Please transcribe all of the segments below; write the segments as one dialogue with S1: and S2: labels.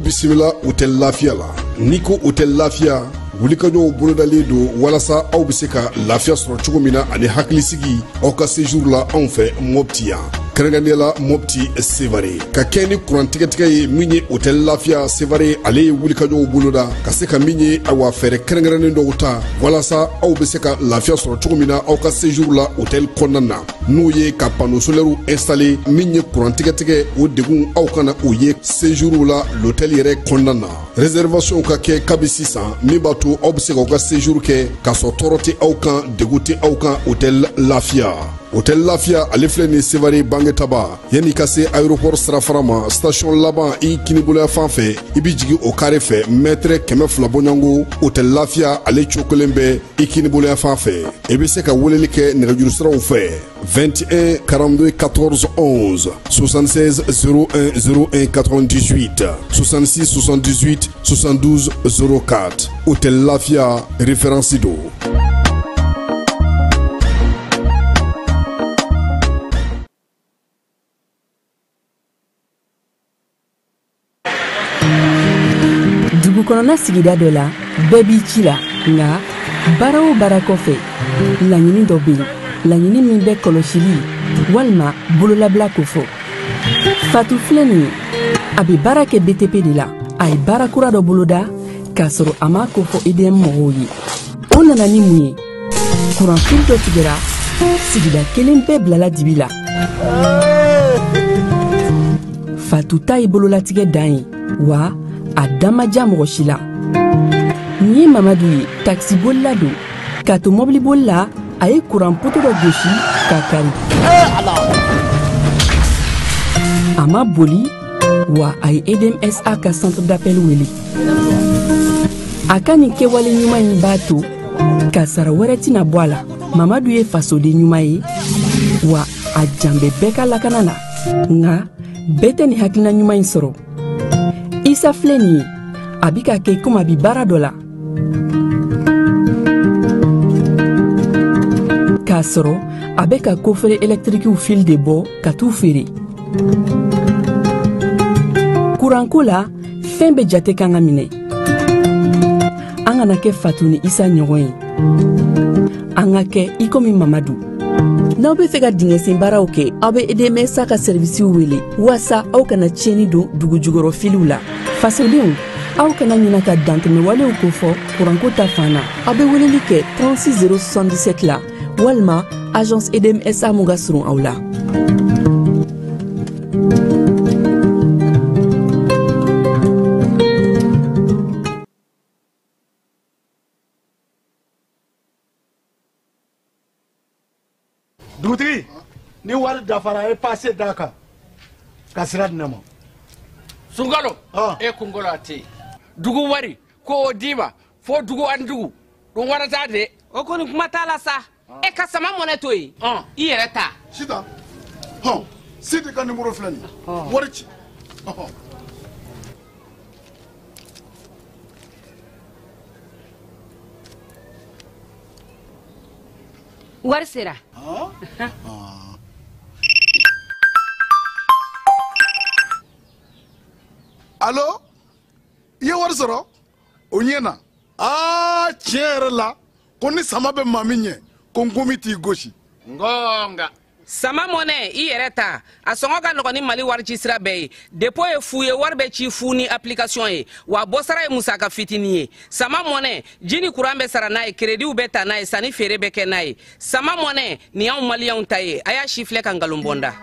S1: Bisimila hôtel Lafia la. N'i ko hôtel Lafia, wulikajɔw bolodalen don walasa aw bɛ se ka lafiya sɔrɔ cogo min na ani hakilisigi aw ka séjour la anw fɛ Mopti yan. Kɛrɛnkɛrɛnnenya la Mopti Sevare. Ka kɛ ni kuran tigɛtigɛ ye min ye hôtel Lafia Sevare, ale ye wulikajɔw boloda ka se ka min ye awa fɛɛrɛ kɛrɛnkɛrɛnnen dɔw ta walasa aw bɛ se ka lafiya sɔrɔ cogo min na aw ka séjour la hôtel kɔnɔna na. N'o ye ka panneau solaire installé min ye kuran tigɛtigɛ o degun aw kana o ye séjour la l'hôtel yɛrɛ kɔnɔna na. Réservation ka kɛ kabi sisan min b'a to aw bɛ se k'aw ka séjour kɛ k'a sɔrɔ tɔɔrɔ tɛ aw kan, degun tɛ aw kan hôtel Lafia. Hôtel Lafia ale filɛ nin Sevare Bangetaba, yanni ka se aéroport sirafara ma, station laban i kiniboloya fan fɛ, i bɛ jigin o carré fɛ mètre 200 bɔɲɔgɔnko. Hôtel Lafia ale cogo kelen bɛ i kiniboloya fan fɛ. I bɛ se ka weleli kɛ nɛgɛjuru siraw fɛ 21 42 14 11, 76 01 01 98, 66 78 72 04. Hôtel Lafia référence don.
S2: Dugu kɔnɔna sigida dɔ la, bɛɛ b'i ci la, nka baara o baara kɔfɛ, laɲini dɔ bɛ yen, laɲini min bɛ kɔlɔsili walima bololabila kofɔ. Fatu filɛ nin ye, a bɛ baara kɛ BTP de la. A ye baara kura dɔ boloda k'a sɔrɔ a m'a kofɔ EDM mɔgɔw ye. O nana ni mun ye? Kuranfili dɔ tigɛra, sigida kelen bɛɛ bilala dibi la. Fatu ta ye bololatigɛ dan ye, wa a da ma diya mɔgɔ si la. Nin ye Mamadu ye, takisibolila don. K'a to mɔbiliboli la, a ye kuran poto dɔ gosi k'a kari. A ma boli, wa a ye EDMSA ka centre d'appel wele. A ka nin kɛwale ɲuman in b'a to kasara wɛrɛ tɛna bɔ a la. Mamadu ye fasoden ɲuman ye, wa a jan bɛ bɛɛ ka lakana na. Nka bɛɛ tɛ nin hakilina ɲuman in sɔrɔ. Isa filɛ nin ye, a bi ka kɛ komi a bi baara dɔ la, k'a sɔrɔ a bɛ ka kofere ɛlɛtirikiw fil de bɔ ka t'u feere. Kuranko la, fɛn bɛɛ jate kan ka minɛ. An kana kɛ Fatu ni Isa ɲɔgɔn ye, an ka kɛ i komi Mamadu. N'aw bɛ fɛ ka dingɛsen baaraw kɛ, aw bɛ EDMSA ka sɛrivisiw wele waasa aw kana tiɲɛni don dugu jukɔrɔ filiw la. Fasodenw, aw kana ɲina ka dantɛmɛwalew kofɔ kuranko ta fan na. Aw bɛ weleli kɛ 36 077 la walima agence EDMSA mun ka surun aw la.
S3: Dugutigi, ni wari dafara, e passe d'a kan ka sira di ne ma.
S4: Sunkalo, e kunkolo a tɛ yen. Dugu wari ko o d'i ma fo dugu ani dugu dun wara t'a de.
S5: O kɔni kuma t'a la sa. E ka sama mɔnɛ to yen, i yɛrɛ ta.
S6: Sitan hɔn, Sidi ka nimoro filɛ nin ye, wari ci.
S5: Wari sera.
S6: Alo, i ye wari sɔrɔ o ɲɛ na. Aa, tiɲɛ yɛrɛ la, ko ni sama bɛ maa min ɲɛ, ko nkomi t'i gosi.
S4: Ngonga.
S5: Sama Money i yɛrɛ ta, a sɔngɔ ka nɔgɔn ni Mali wari ci sira bɛɛ ye. Dépôt ye fu ye, wari bɛ ci fu ni application ye, wa bɔsara ye musaka fitinin ye. Sama Money, ji ni courant bɛ sara n'a ye, crédit bɛ ta n'a ye, sanni feere bɛ kɛ n'a ye. Sama Money, nin y'anw maliyɛnw ta ye, a y'a si filɛ ka nkalon bɔ n da.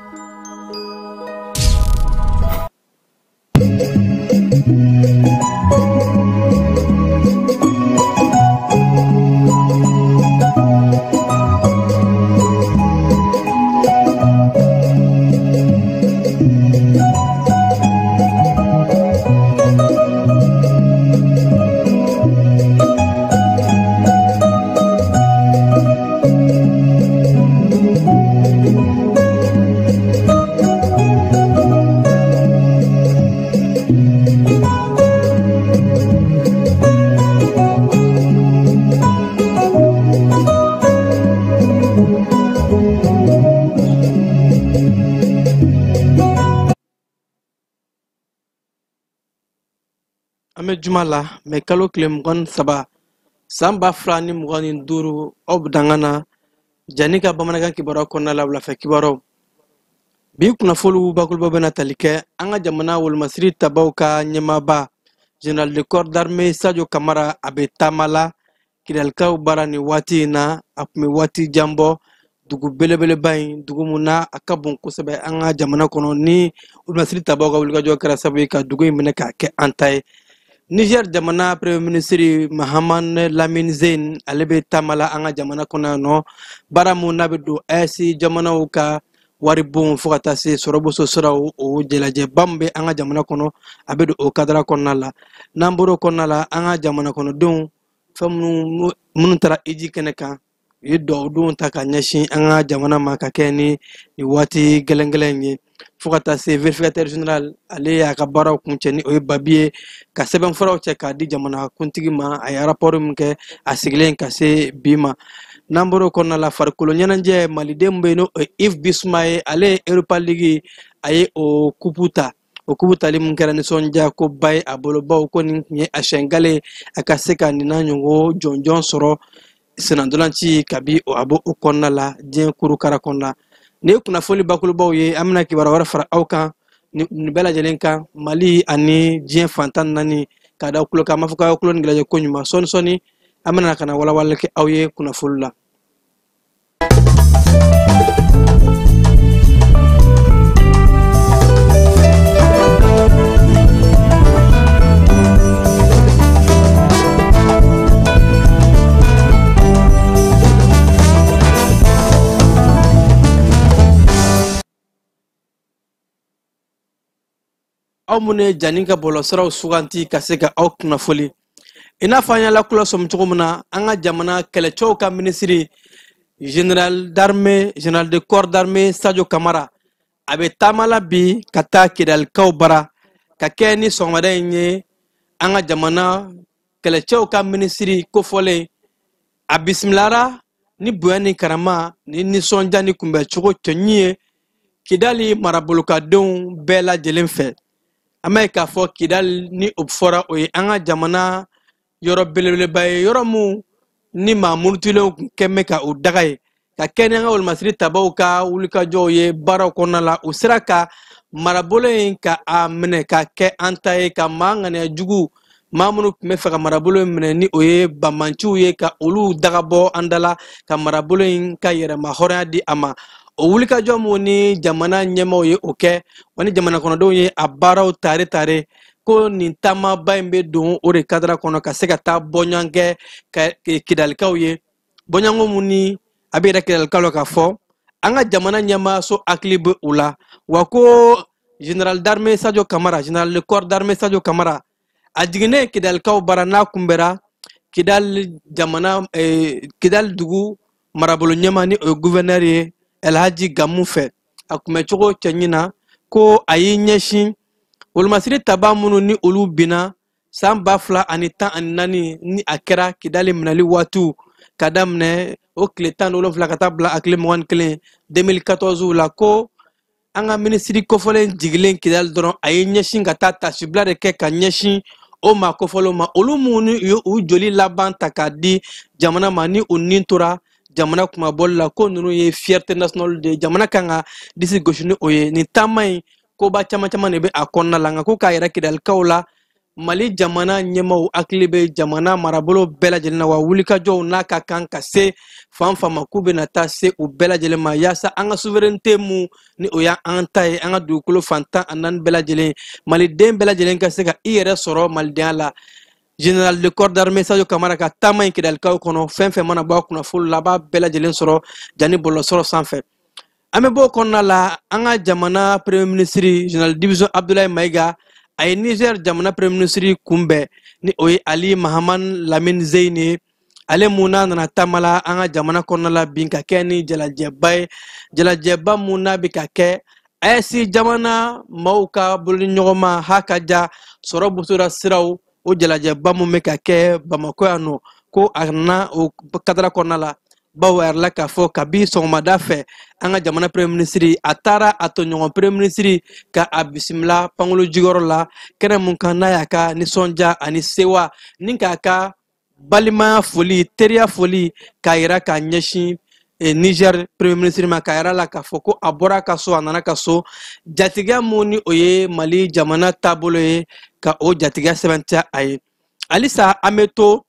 S7: An bɛ juma la mɛ kalo tile 23 san 2025, aw bɛ danga na Jani ka bamanankan kibaruya kɔnɔna la, wulafɛ kibaruyaw. Bi kunnafoniw bakuruba bɛna tali kɛ an ka jamana wolomasiri tabaw ka ɲɛmaaba général de corps d'armée Sadio Kamara, a bɛ taama la Kidalikaw bara nin waati in na. A tun bɛ waati jan bɔ dugu belebeleba in, dugu mun na a ka bon kosɛbɛ an ka jamana kɔnɔ, ni wolomasiri tabaw ka wulikajɔ kɛra sababu ye ka dugu in minɛ k'a kɛ an ta ye. Niger jamana premier ministre Mahaman Lamine Zeine, ale bɛ taama la an ka jamana kɔnɔ yan nɔ, baara mun n'a bɛ don AES jamanaw ka waribon fo ka taa se sɔrɔboso siraw, o jalajɛba min bɛ an ka jamana kɔnɔ, a bɛ don o kadara kɔnɔna la. N'an bɔr'o kɔnɔna la, an ka jamana kɔnɔdenw fɛn minnu taara hiji kɛnɛ kan, u ye duwawudonw ta ka ɲɛsin an ka jamana ma ka kɛ ni nin waati gɛlɛn-gɛlɛn in ye, fo ka taa se vérificateur général, ale y'a ka baaraw kuncɛ ni o ye babi ye ka sɛbɛnfuraw cɛ k'a di jamana kuntigi ma, a ye rapport min kɛ a sigilen ka se bi ma. N'an bɔr'o kɔnɔna la, farikolo ɲɛnajɛ maliden min bɛ yen n'o ye Yves Bissouma ye, ale ye Europa League, a ye o kupu ta. O kupu tali mun kɛra nisɔndiya ko ba ye a bolo, bawo ko nin tun ye a siɲɛ gale ye a ka se ka nin n'a ɲɔgɔn jɔnjɔn sɔrɔ sennantolaci kabi a b'o o kɔnɔna la diɲɛ kurukara kɔnɔna. Nin ye kunnafoni bakurubaw ye. An bɛna kibaruya wɛrɛ fara aw kan nin bɛɛ lajɛlen kan, Mali ani diɲɛ fantan naani, k'a da kulo kan. An b'a fɔ k'aw kulo ni gɛlɛya ko ɲuman. Sɔɔni sɔɔni an bɛna ka na walawalali kɛ aw ye kunnafoni la. Aw minnu ye Jani ka bɔlɔlɔsiraw suganti ka se ka aw kunnafoli, i n'a fɔ an y'a lakulɔ sɔmi cogo min na, an ka jamana kɛlɛcɛw ka minisiri général d'armée, général de corps d'armée Sadio Kamara, a bɛ taama la bi ka taa Kidalikaw bara ka kɛ ni sɔgɔmada in ye. An ka jamana kɛlɛcɛw ka minisiri kofɔlen, a bisimilara ni bonya ni karama ni nisɔndiya ni kunbɛncogo cɛɲi ye Kidali marabolokadenw bɛɛ lajɛlen fɛ. An b'a ye k'a fɔ Kidali ni o fɔra, o ye an ka jamana yɔrɔ belebeleba ye, yɔrɔ mun ni maa murutilenw kun kɛn bɛ ka o daga ye, ka kɛ ni an ka wolomasiri tabaw ka wulikajɔw ye baaraw kɔnɔna la. U sera ka marabolo in ka a minɛ ka kɛ an ta ye, ka maa ŋaniya jugu, maa minnu tun bɛ fɛ ka marabolo in minɛ ni o ye banbaanciw ye, ka olu daga bɔ an da la, ka marabolo in ka yɛrɛma hɔrɔnya di a ma. O wulikajɔ mun ni jamana ɲɛmaaw ye o kɛ, wa ni jamana kɔnɔdenw ye a baaraw tare tare, ko nin taamaba in bɛ don o de kadara kɔnɔ ka se ka taa bɔɲɔgɔn kɛ ka Kidalikaw ye. Bɔɲɔgɔnko mun ni a bɛ yɛrɛ Kidalikaw la k'a fɔ an ka jamana ɲɛmaaso hakili bɛ u la, wa ko général d'armée Sadio Kamara, général de corps d'armée Sadio Kamara, a jiginnen Kidalikaw bara n'a kunbɛra Kidali jamana, Kidali dugu marabolo ɲɛmaa ni o ye gouverneur ye Elhaji Gamu fɛ, a kunbɛcogo cɛɲi na, ko a y'i ɲɛsin wolomasiri taba minnu ni olu binna san 2014 ni a kɛra Kidali minɛli waatiw, ka daminɛ o tile 17 ka taa bila a tile 21 2014 la, ko an ka minisiri kofɔlen jigilen Kidali dɔrɔn, a ye ɲɛsin ka taa tasibila de kɛ ka ɲɛsin o maa kofɔlenw ma, olu minnu ni u ye u joli laban ta k'a di jamana ma ni u nin tora Jamana kumabɔli la, ko ninnu ye fierté nationale de ye, jamana kan ka disi gosi ni o ye. Nin taama in, koba caman caman de bɛ a kɔnɔna la, nka ko k'a yɛrɛ Kidalikaw la, Mali jamana ɲɛmaw hakili bɛ jamana marabolo bɛɛ lajɛlen na, wa wulikajɔw n'a ka kan ka se fan fan ma, k'u bɛna taa se u bɛɛ lajɛlen ma, yaasa an ka souveraineté mun ni o y'an ta ye, an ka dugukolo fan 14 bɛɛ lajɛlen, maliden bɛɛ lajɛlen ka se ka i yɛrɛ sɔrɔ malidenya la. Général de corps d'armée Sadio Kamara ka taama in Kidalikaw kɔnɔ, fɛn fɛn mana bɔ a kunnafoni la, a b'a bɛɛ lajɛlen sɔrɔ Jani bɔlɔlɔsɔrɔ sanfɛ. An bɛ bɔ o kɔnɔna la, an ka jamana premier ministre général division Abdoulaye Maïga, a ye Niger jamana premier ministre kunbɛn, ni o ye Ali Mahaman Lamine Zeine ye. Ale mun n'a nana taama la an ka jamana kɔnɔna la bin ka kɛ ni jalajɛba ye, jalajɛba mun n'a bɛ ka kɛ AES jamana maaw ka bolodiɲɔgɔnma ha ka ja sɔrɔ bosoda siraw, o jalajɛba mun bɛ ka kɛ Bamakɔ yan nɔ, ko a nana o kadara kɔnɔna la, bawo a yɛrɛ la k'a fɔ kabi sɔgɔmada fɛ, an ka jamana premier ministre a taara a tɔɲɔgɔn premier ministre ka a bisimila pankolo jukɔrɔ la, kɛnɛ mun kan n'a y'a ka nisɔndiya ani sewa ni k'a ka balimaya foli, teriya foli k'a yira k'a ɲɛsin Niger premier ministre ma, k'a yira la k'a fɔ ko a bɔra a ka so, a nana ka so jatigiya mun ni o ye Mali jamana taabolo ye, ka o jatigiya sɛbɛntiya a ye. Halisa an bɛ to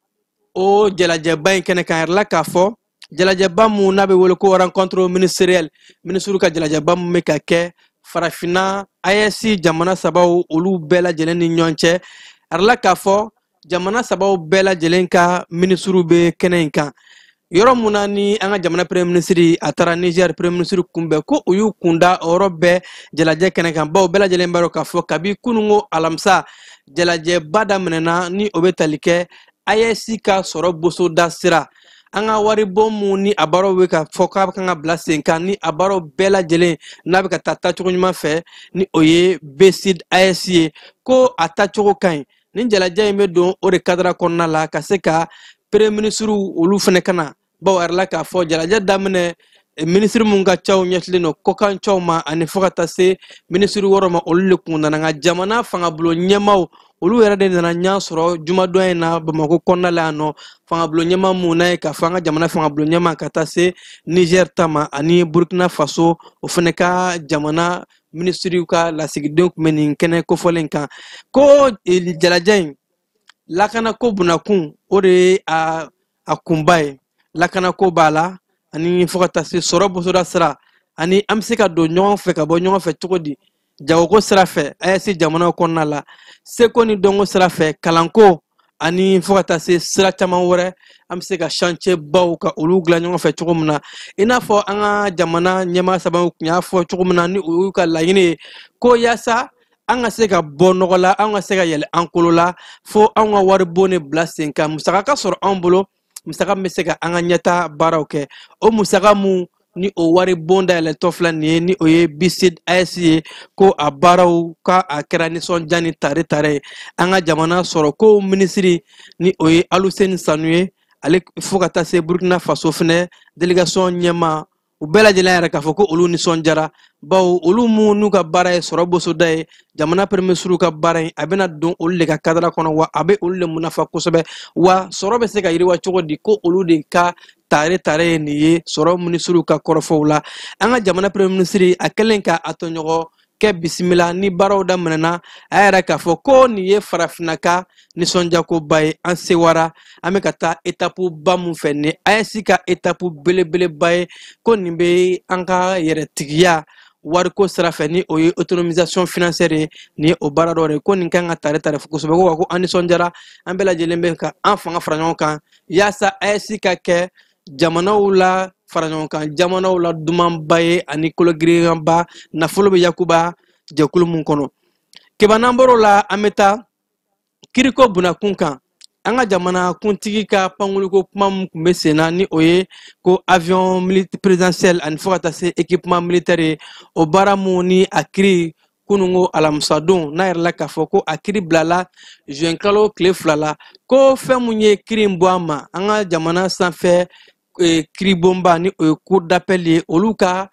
S7: o jalajɛba in kɛnɛ kan, yɛrɛ la k'a fɔ jalajɛba mun n'a bɛ wele ko rencontre ministérielle, ministre ka jalajɛba mun bɛ ka kɛ farafinna AES jamana sabaw olu bɛɛ lajɛlen ni ɲɔgɔn cɛ, a yɛrɛ la k'a fɔ jamana sabaw bɛɛ lajɛlen ka ministre bɛ kɛnɛ in kan. Yɔrɔ mun na ni an ka jamana premier ministre a taara Niger premier ministre kunbɛn, ko u y'u kunda o yɔrɔ bɛɛ jalajɛ kɛnɛ kan, bawo bɛɛ lajɛlen b'a dɔn k'a fɔ kabi kununko alamisa jalajɛba daminɛna, ni o bɛ tali kɛ AES ka sɔrɔ bosoda sira, an ka waribon mun ni a baaraw bɛ ka fɔ k'a kan ka bila sen kan, ni a baaraw bɛɛ lajɛlen n'a bɛ ka taa taacogo ɲuman fɛ, ni o ye BCID AES ye, ko a taacogo ka ɲi. Ni jalajɛ in bɛ don o de kadara kɔnɔna la, ka se ka premier ministre olu fana ka na, bawo a yɛrɛ la k'a fɔ jalajɛ daminɛ, minisiri mun ka caw ɲɛsilen don kɔkan caw ma, ani fo ka taa se minisiri wɔɔrɔ ma, olu de kun nana. Nka jamana fangabulon ɲɛmaaw olu yɛrɛ de nana ɲɛ sɔrɔ jumadon in na Bamakɔ kɔnɔna la yan nɔ. Fangabulon ɲɛmaa mun n'a ye k'a fɔ an ka jamana fangabulon ɲɛmaa ka taa se Niger ta ma ani Burkina Faso, o fana ka jamana minisiriw ka lasigidenw tun bɛ nin kɛnɛ kofɔlen kan. Ko jalajɛ in lakanako bunakun, o de ye a kunba ye. Lakanako b'a la, ani fo ka taa se sɔrɔ bosoda sira, ani an bɛ se ka don ɲɔgɔn fɛ ka bɔ ɲɔgɔn fɛ cogo di jagoko sira fɛ AES jamanaw kɔnɔna la, seko ni dɔnko sira fɛ, kalanko, ani fo ka taa se sira caman wɛrɛ, an bɛ se ka chantier baw ka olu dilan ɲɔgɔn fɛ cogo min na, i n'a fɔ an ka jamana ɲɛmaa sabaw tun y'a fɔ cogo min na, ni o y'u ka laɲini ye ko yaasa an ka se ka bɔ nɔgɔ la, an ka se ka yɛlɛ an kolo la, fo an ka waribon de bila sen kan, musaka ka sɔrɔ anw bolo, musaka min bɛ se ka an ka ɲɛta baaraw kɛ. O musaka mun ni o wari bon dayɛlɛtɔ filɛ nin ye, ni o ye BCID AES ye, ko a baaraw ka a kɛra nisɔndiya ni tare tare ye. An ka jamana sɔrɔ ko minisiri, ni o ye Aluseni Sanu ye, ale fo ka taa se Burkina Faso fɛnɛ délégation ɲɛmaa, u bɛɛ lajɛlen yɛrɛ k'a fɔ ko olu nisɔndiyara, bawo olu mun n'u ka baara ye sɔrɔ bosoda ye, jamana premier ministre ka baara in a bɛna don olu de ka kadara kɔnɔ, wa a bɛ olu de munafa kosɛbɛ, wa sɔrɔ bɛ se ka yiriwa cogo di, ko olu de ka tare tare ye nin ye sɔrɔ minisiriw ka kɔrɔfɔw la. An ka jamana premier ministre a kɛlen ka a tɔɲɔgɔn kɛ bisimila ni baaraw daminɛna, a yɛrɛ k'a fɔ ko nin ye farafinna ka nisɔndiyakoba ye, an sewara, an bɛ ka taa etapu ba mun fɛ, nin AES ka etapu belebeleba ye, ko nin bɛ an ka yɛrɛtigiya wariko sira fɛ, ni o ye autonomisation financière ye, nin ye o baara dɔ de ye, ko nin kan ka tare tare kosɛbɛ, ko wa ko an nisɔndiyara, an bɛɛ lajɛlen bɛ ka an fanga fara ɲɔgɔn kan yaasa AES ka kɛ jamanaw la fara ɲɔgɔn kan, jamanaw la dumanba ye ani kologirinba, nafolo bɛ yakuba jɛkulu mun kɔnɔ. Keba, n'an bɔr'o la, an bɛ taa kiriko bunakun kan. An ka jamana kuntigi ka pankurunko kuma mun tun bɛ sen na, ni o ye ko avion présidentiel ani fo ka taa se équipement militaire ye, o baara mun ni a kiri kununko alamisadon, n'a yɛrɛ la k'a fɔ ko a kiri bilala juin kalo tile 2 la, ko fɛn mun ye kiri in bɔ a ma, an ka jamana sanfɛ kiribonba, ni o ye cour d'appel ye, olu ka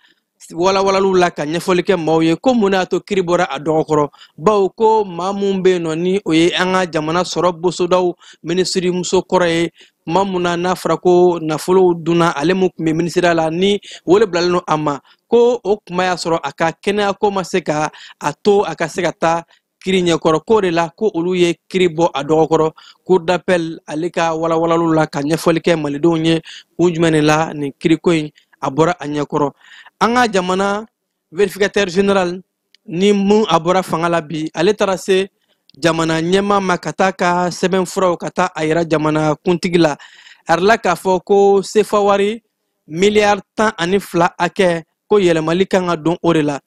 S7: Walawalaliw la ka ɲɛfɔli kɛ maaw ye ko mun y'a to kiri bɔra a dɔgɔkɔrɔ, bawo ko maa mun bɛ yen nɔ ni o ye an ka jamana sɔrɔ bosodaw minisiri muso kɔrɔ ye, tuma mun na n'a fɔra ko nafolow dunna ale mun tun bɛ minisiriya la ni wele bilalen don a ma, ko o kuma y'a sɔrɔ a ka kɛnɛyako ma se ka a to a ka se ka taa kiri ɲɛkɔrɔ, k'o de la ko olu ye kiri bɔ a dɔgɔkɔrɔ. Cour d'appel ale ka walawalaliw la ka ɲɛfɔli kɛ malidenw ye kun jumɛn de la nin kiriko in a bɔra a ɲɛkɔrɔ. An ka jamana vérificateur général ni mun a bɔra fanga la bi, ale taara se jamana ɲɛmaa ma ka taa ka sɛbɛnfuraw ka taa a yira jamana kuntigi la. A yirala k'a fɔ ko sefa wari miliyari 12 hakɛ ko yɛlɛmali kan ka don o de la.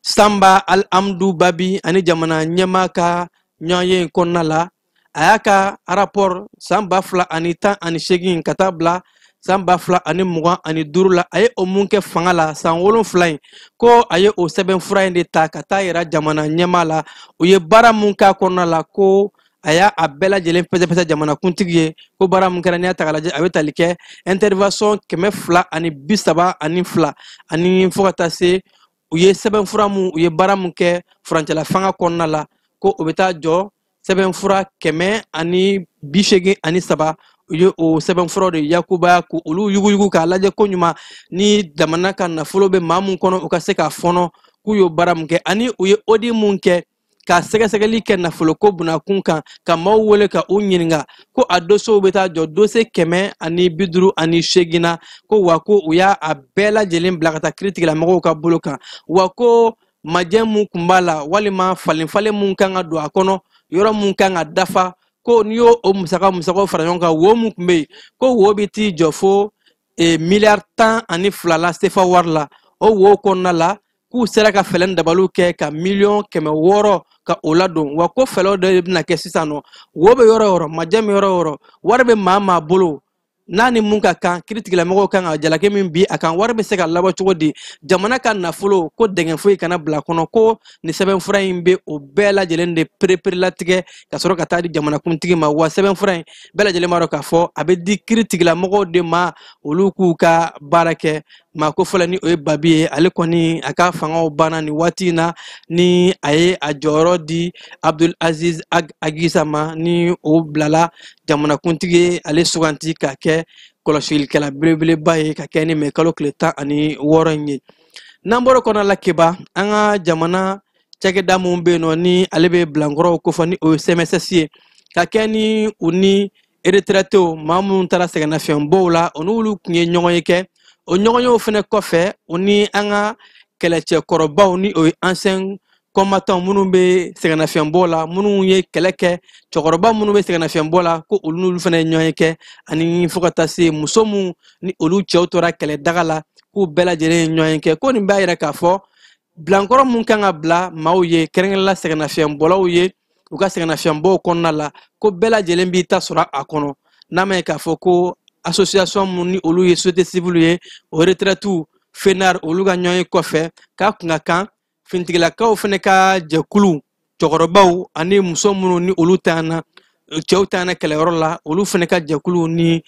S7: Sanba Alhamdu Babi ani jamana ɲɛmaa ka ɲɔgɔnye in kɔnɔna la, a y'a ka rapport san 2018 ka taa bila san 2025 la, a ye o mun kɛ fanga la san 7 in, ko a ye o sɛbɛnfura in de ta ka taa yira jamana ɲɛmaa la. U ye baara mun k'a kɔnɔna la, ko a y'a a bɛɛ lajɛlen pɛsɛpɛsɛ jamana kuntigi ye, ko baara mun kɛra n'i y'a ta k'a lajɛ a bɛ tali kɛ intervention 232 ani fo ka taa se u ye sɛbɛnfura mun, u ye baara mun kɛ furancɛla fanga kɔnɔna la, ko o bɛ taa jɔ sɛbɛnfura 183. U ye o sɛbɛnfuraw de yakubaya k'olu yuguyugu k'a lajɛ ko ɲuman ni jamana ka nafolo bɛ maa mun kɔnɔ u ka se k'a fɔnɔ k'u y'o baara mun kɛ, ani u ye audit mun kɛ ka sɛgɛsɛgɛli kɛ nafoloko bunakun kan ka maaw wele ka u ɲininka, ko a dossiers bɛ taa jɔ dossier 158 na, ko wa ko u y'a a bɛɛ lajɛlen bila ka taa kiiritigɛlamɔgɔw ka bolo kan, wa ko majɛ mun kun b'a la walima falenfalen mun kan ka don a kɔnɔ, yɔrɔ mun kan ka dafa, ko n'i y'o o musakaw fara ɲɔgɔn kan, wo mun kun bɛ yen ko wo bɛ t'i jɔ fo miliyari 12 la sefa wari la. O wo kɔnɔna la k'u sera ka fɛɛrɛ dabaliw kɛ ka miliyɔn 600 ka o ladon, wa ko fɛɛrɛw de bɛna kɛ sisan nɔ, wo bɛ yɔrɔ o yɔrɔ, majɛ bɛ yɔrɔ o yɔrɔ, wari bɛ maa maa bolo n'a ni mun ka kan, kiiritigɛlamɔgɔw kan ka jalaki min bi a kan, wari bɛ se ka labɔ cogo di, jamana ka nafolo ko dɛngɛ foyi kana bila kɔnɔ, ko nin sɛbɛnfura in bɛ o bɛɛ lajɛlen de pereperelatigɛ ka sɔrɔ ka taa di jamanakuntigi ma. Wa sɛbɛnfura in bɛɛ lajɛlen b'a dɔn k'a fɔ a bɛ di kiiritigɛlamɔgɔw de ma, olu k'u ka baara kɛ. Maa ko fɔlɔ ni o ye Babi ye, ale kɔni a ka fangaw banna nin waati in na ni a ye a jɔyɔrɔ di Abdul Aziz Agisa ma, ni o bilala jamanakuntigi ye ale suganti ka kɛ kɔlɔsilikɛla belebeleba ye ka kɛ ni mɛ kalo tile 16 in ye. N'an bɔra kɔnɔna la Keba, an ka jamana cakɛda mun bɛ yen nɔ ni ale bɛ bilankɔrɔw kofɔ ni o ye CMSS ye, ka kɛ ni u ni retraitéw maa minnu taara sɛgɛnnafiɲɛbɔw la, o n'olu tun ye ɲɔgɔn ye kɛ. O ɲɔgɔnyew fɛnɛ kɔfɛ, o ni an ka kɛlɛcɛkɔrɔbaw ni o ye ancien combattant minnu bɛ sɛgɛnnafiɲɛbɔ la, minnu ye kɛlɛ kɛ, cɛkɔrɔba minnu bɛ sɛgɛnnafiɲɛbɔ la, ko olu n'olu fɛnɛ ye ɲɔgɔn ye kɛ, ani fo ka taa se muso minnu ni olu cɛw tora kɛlɛdaga la, k'u bɛɛ lajɛlen ye ɲɔgɔn ye kɛ. Ko nin b'a yira k'a fɔ bilankɔrɔ mun kan ka bila maaw ye, kɛrɛnkɛrɛnnenya sɛgɛnnafiɲɛbɔlaw ye u ka sɛgɛnnafiɲɛbɔw kɔnɔna la, ko bɛɛ lajɛlen b'i ta sɔrɔ a kɔnɔ. N'a ma ye k'a fɔ ko association mun ni olu ye société civile ye, o retraite FENAR olu ka ɲɔgɔn ye kɔfɛ, k'a kun ka kan finitigilakaw fɛnɛ ka jɛkulu cɛkɔrɔbaw ani muso minnu ni olu taana, cɛw taana kɛlɛyɔrɔ la, olu fɛnɛ ka jɛkulu ni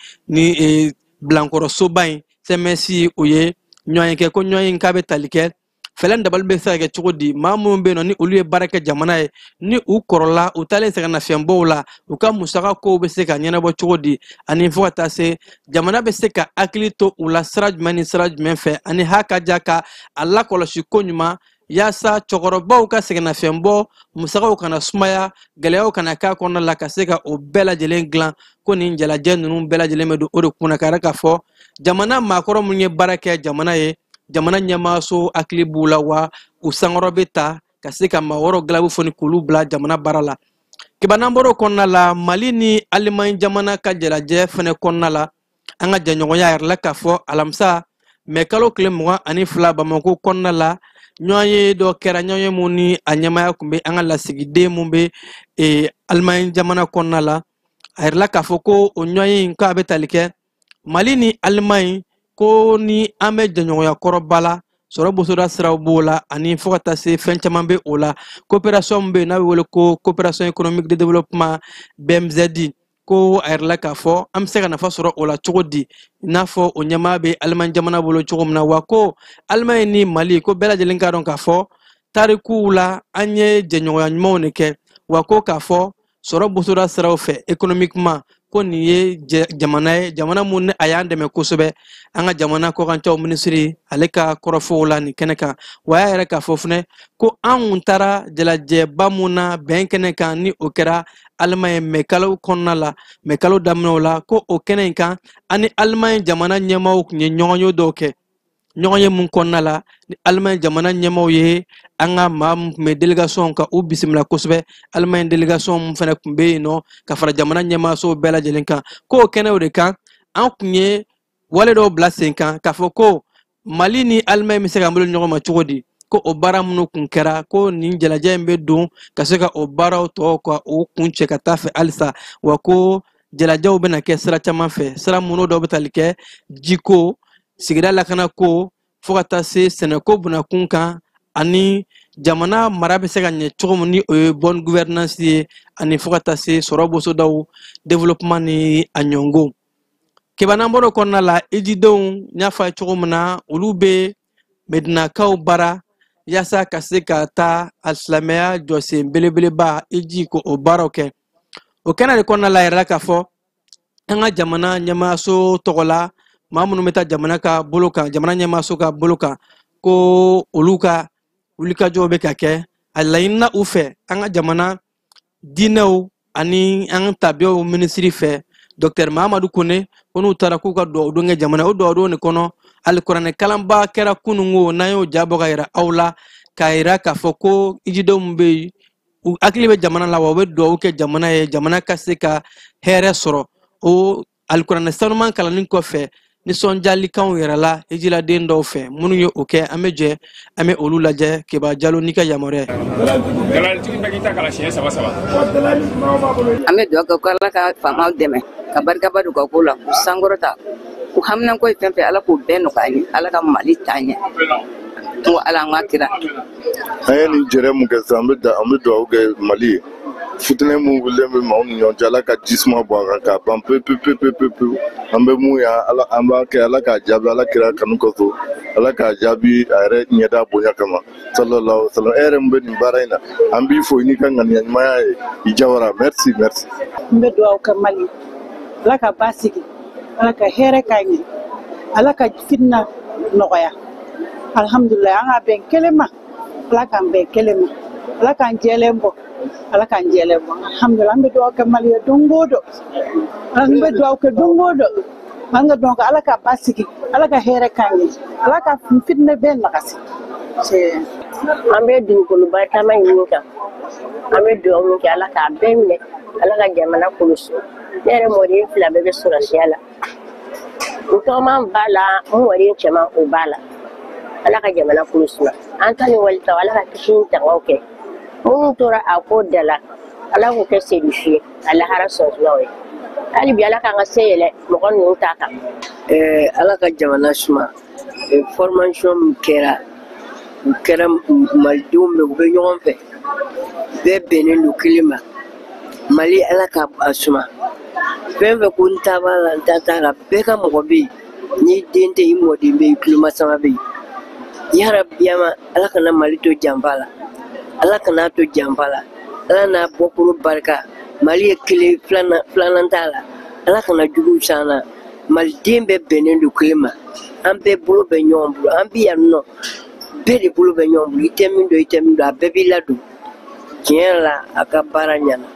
S7: bilankɔrɔsoba in CMS o ye ɲɔgɔn ye kɛ, ko ɲɔgɔn ye k'a bɛ tali kɛ fɛlɛ dabali bɛ se ka kɛ cogo di, maa minnu bɛ yen nɔ ni olu ye baara kɛ jamana ye, ni u kɔrɔla u taalen sɛgɛnnafiɲɛbɔw la, u ka musaka kow bɛ se ka ɲɛnabɔ cogo di, ani fo ka taa se jamana bɛ se ka hakili to u la sira jumɛn ni sira jumɛn fɛ, ani hakaja ka a lakɔlɔsi ko ɲuman yaasa cɛkɔrɔbaw ka sɛgɛnnafiɲɛbɔ musakaw kana sumaya, gɛlɛyaw kana k'a kɔnɔna la, ka se ka o bɛɛ lajɛlen dilan. Ko nin jalajɛ ninnu bɛɛ lajɛlen bɛ don o de kunna, ka yɛrɛ k'a fɔ jamana maakɔrɔ minnu ye baara kɛ jamana ye, jamana ɲɛmaaso hakili b'u la, wa u sankɔrɔ bɛ ta ka se ka maa wɛrɛw galabu foni k'olu bila jamana baara la. Keba, n'an bɔr'o kɔnɔna la, Mali ni Alimaɲi jamana ka jalajɛ fɛnɛ kɔnɔna la, an ka jɛɲɔgɔnya yɛrɛ la k'a fɔ alamisa mɛ kalo tile 22 Bamako kɔnɔna la, ɲɔgɔn ye dɔ kɛra, ɲɔgɔn ye mun ni a ɲɛmaaya kun bɛ an ka lasigiden mun bɛ Alimaɲi jamana kɔnɔna la. A yɛrɛ la k'a fɔ ko o ɲɔgɔn ye in k'a bɛ tali kɛ Mali ni Alimaɲi, ko ni an bɛ jɛɲɔgɔnya kɔrɔba la, sɔrɔ bosoda siraw b'o la, ani fo ka taa se fɛn caman bɛ o la. Coopération min bɛ yen n'a bɛ wele ko coopération économique de développement BMZ, Ko a yɛrɛ la k'a fɔ an bɛ se ka nafa sɔrɔ o la cogo di, i n'a fɔ o ɲɛmaa bɛ Alimaɲi jamana bolo cogo min na. Wa ko Alimaɲi ni Mali, ko bɛɛ lajɛlen k'a dɔn k'a fɔ tarikuw la an ye jɛɲɔgɔnya ɲumanw de kɛ. Wa ko k'a fɔ sɔrɔ bosoda siraw fɛ, économiquement, ko nin ye jamana ye, jamana mun ni a y'an dɛmɛ kosɛbɛ. An ka jamana kɔkancaw minisiri ale ka kɔrɔfɔw la nin kɛnɛ kan, wa a y'a yɛrɛ k'a fɔ fɛnɛ ko an kun taara jalajɛba mun na bɛn kɛnɛ kan, ni o kɛra Alimaɲi mɛkalo kɔnɔna la, mɛkalo daminɛw la, ko o kɛnɛ in kan ani Alimaɲi jamana ɲɛmaaw tun ye ɲɔgɔnye dɔw kɛ, ɲɔgɔnye mun kɔnɔna la ni Alimaɲi jamana ɲɛmaaw ye an ka maa mun tun bɛ délégation ka u bisimila kosɛbɛ. Alimaɲi délégation mun fɛnɛ tun bɛ yen nɔ ka fara jamana ɲɛmaasow bɛɛ lajɛlen kan, k'o kɛnɛw de kan an tun ye wale dɔw bila sen kan k'a fɔ ko Mali ni Alimaɲi bɛ se k'an bolo ɲɔgɔn ma cogo di, ko o baara minnu kun kɛra, ko nin jalajɛ in bɛ don ka se ka o baaraw tɔ ka o kun cɛ ka taa fɛ halisa. Wa ko jalajɛw bɛna kɛ sira caman fɛ, sira minnu dɔw bɛ tali kɛ jiko, sigida lakanako, fo ka taa se sɛnɛko bunakun kan, ani jamana mara bɛ se ka ɲɛ cogo min ni o ye bonne gouvernance ye, ani fo ka taa se sɔrɔ bosodaw développement ni a ɲɔngo. Keba, n'an bɔr'o kɔnɔna la, ijidenw, n y'a fɔ a ye cogo min na, olu bɛ Medinakaw bara yaasa ka se ka taa alisilamɛya jɔsen belebeleba iji ko o baaraw kɛ. O kɛnɛ de kɔnɔna la, a yɛrɛ k'a fɔ an ka jamana ɲɛmaayaso tɔgɔ la, maa minnu bɛ taa jamana ka bolo kan, jamana ɲɛmaayaso ka bolo kan, ko olu ka wulikajɔw bɛ ka kɛ. A laɲinina u fɛ an ka jamana diinɛw ani an tabiyaw minisiri fɛ, Dr Mahamadu Kone, ko n'u taara k'u ka dugawu don kɛ jamana. O dugawu don de kɔnɔ, alikuranɛ kalanba kɛra kununko, n'an y'o jabɔ ka yira aw la, k'a yira k'a fɔ ko ijidenw bɛ yen, u hakili bɛ jamana la, wa u bɛ dugawu kɛ jamana ye, jamana ka se ka hɛrɛ sɔrɔ. O alikuranɛ sanuman kalanni kɔfɛ, nisɔndiyalikanw yɛrɛ la hijiladen dɔw fɛ minnu ye o kɛ. An bɛ jɛ an bɛ olu lajɛ. Keba Jalo n'i ka yamaruya ye.
S8: Dalalitigi bɛɛ k'i ta kala siɲɛ saba saba.
S9: An bɛ dugawu kɛ ko Ala ka faamaw dɛmɛ ka barikaba don ka ko la, k'u sankɔrɔta, k'u haminanko ye fɛn fɛn, Ala k'o bɛɛ nɔgɔya an ye, Ala ka Mali taa ɲɛ. N ko Ala, an ka kira.
S10: An ye nin jɛrɛ mun kɛ sisan, an bɛ dugawu kɛ Mali ye. Fitinɛ mun wulilen bɛ maaw ni ɲɔgɔn cɛ, Ala ka ji suma bɔ a kan k'a ban pewu pewu pewu pewu pewu. An bɛ mun ye, Ala, an b'a kɛ, Ala k'a jaabi Ala kira kanu kosɔn, Ala k'a jaabi a yɛrɛ ɲɛda bonya kama, sallallahu alaihi wa sallam. E yɛrɛ min bɛ nin baara in na, an b'i fo n'i ka ŋaniya ɲumanya ye. I jawara, merci, merci.
S11: N bɛ dugawu kɛ Mali, Ala ka basigi, Ala ka hɛrɛ k'a ɲɛ, Ala ka fitina nɔgɔya. Alhamdulilayi, an ka bɛn kelen ma, Ala k'an bɛn kelen ma, Ala k'an jɛlen bɔ, Ala k'an jɛlen bɔ. Alhamdulilayi, an bɛ dugawu kɛ Mali ye don o don, an bɛ dugawu kɛ don o don. An ka dɔn Ala ka basigi, Ala ka hɛrɛ k'an ye, Ala ka fitinɛ bɛɛ nagasi.
S12: An bɛ dugukolo barikama ɲini kan, an bɛ dugawu min kɛ, Ala k'a bɛɛ minɛ, Ala ka jamana kɔlɔsi. Ne yɛrɛ mɔden fila bɛɛ bɛ sɔrɔsiya la, n tɔgɔman b'a la, n mɔden cɛman o b'a la. Ala ka jamana kɔlɔsi, an ta ni walitaw, Ala ka kisi ni tangaw kɛ. Minnu tora a ko da la, Ala k'u kɛ sedusu ye a lahara sɔnsumaw ye. Hali bi, Ala k'an ka se yɛlɛ mɔgɔ ninnu ta kan.
S13: Ala ka jamana suma. Formation min kɛra, u kɛra malidenw bɛ, u bɛ ɲɔgɔn fɛ, bɛɛ bɛnnen don kelen ma. Mali, Ala ka a suma. Fɛn fɛn ko n ta b'a la, n ta t'a la, bɛɛ ka mɔgɔ bɛ yen. N'i den tɛ, i mɔden bɛ yen, i tulomasama bɛ yen. Yarabiyama, Ala kana Mali to janfa la, Ala kana to janfa la. Ala n'a bɔkolo barika, Mali ye kelen, filanan filanan t'a la. Ala kana juguw s'an na. Maliden bɛɛ bɛnnen don kelen ma, an bɛɛ bolo bɛ ɲɔgɔn bolo, an bɛ yan nɔ, bɛɛ de bolo bɛ ɲɔgɔn bolo. I tɛ min dɔn, i tɛ min dɔn, a bɛɛ b'i ladon. Tiɲɛ yɛrɛ la, a ka baara ɲɛna.